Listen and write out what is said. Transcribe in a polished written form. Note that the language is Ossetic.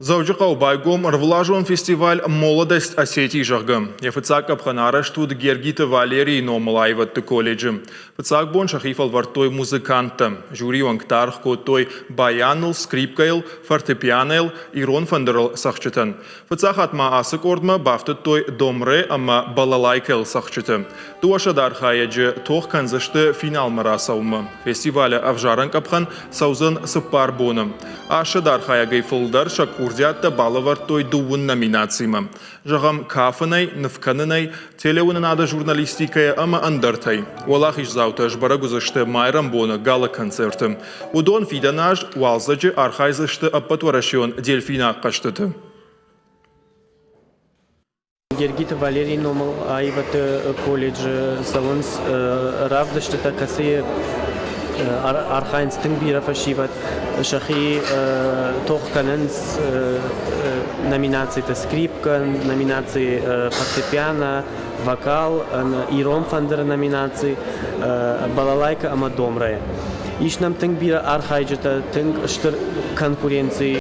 Дзӕуджыхъӕуы байгом ӕрвылазон фестиваль «Молодость Осетии», зӕгъгӕ. Йӕ фыццаг къӕпхӕн арӕзт уыд Гергиты Валерийы номыл аивӕдты колледжы. Фыццаг бон сӕхи фӕлвӕрдтой музыканттӕ. Жюрийы уӕнгтӕ аргъ кодтой баяныл, скрипкӕйыл, фортепианойыл, ирон фӕндырыл цӕгъдджытӕн. Фыццаг хатт ма ацы къордмӕ бафтыдтой домре ӕмӕ балалайкӕйыл цӕгъдджыты. 200 архайӕджы тох кӕндзысты финалмӕ рацӕуынмӕ. Фестивалы ӕвзарӕн къӕпхӕн цӕудзӕн цыппар боны. 800 архайӕгӕй фылдӕр сӕ курдиаттӕ балӕвӕрдтой дыууын номинацимӕ. Зӕгъӕм, кафынӕй, нывкӕнынӕй, телеуынынады журналистикӕйӕ ӕмӕ ӕндӕртӕй. Уӕлахиздзаутӕ сбӕрӕг уыдзысты майрӕмбоны гала-концерты. Уыдон фидӕн аз уалдзӕджы архайдзысты ӕппӕтуӕрӕсеон дельфинаг хъӕзтыты. Гергиты Валерийы номыл аивӕдты колледжы цӕуынц равдыстытӕ, кӕцыйы архайынц тынг бирӕ фӕсивӕд, сӕхи тох кӕнынц номинациты скрипкӕ, номинаци фортепиано, вокал, ирон фӕндыры номинаци, балалайка ӕмӕ домрӕ. Ис нӕм тынг бирӕ архайджытӕ, тынг стыр конкуренци.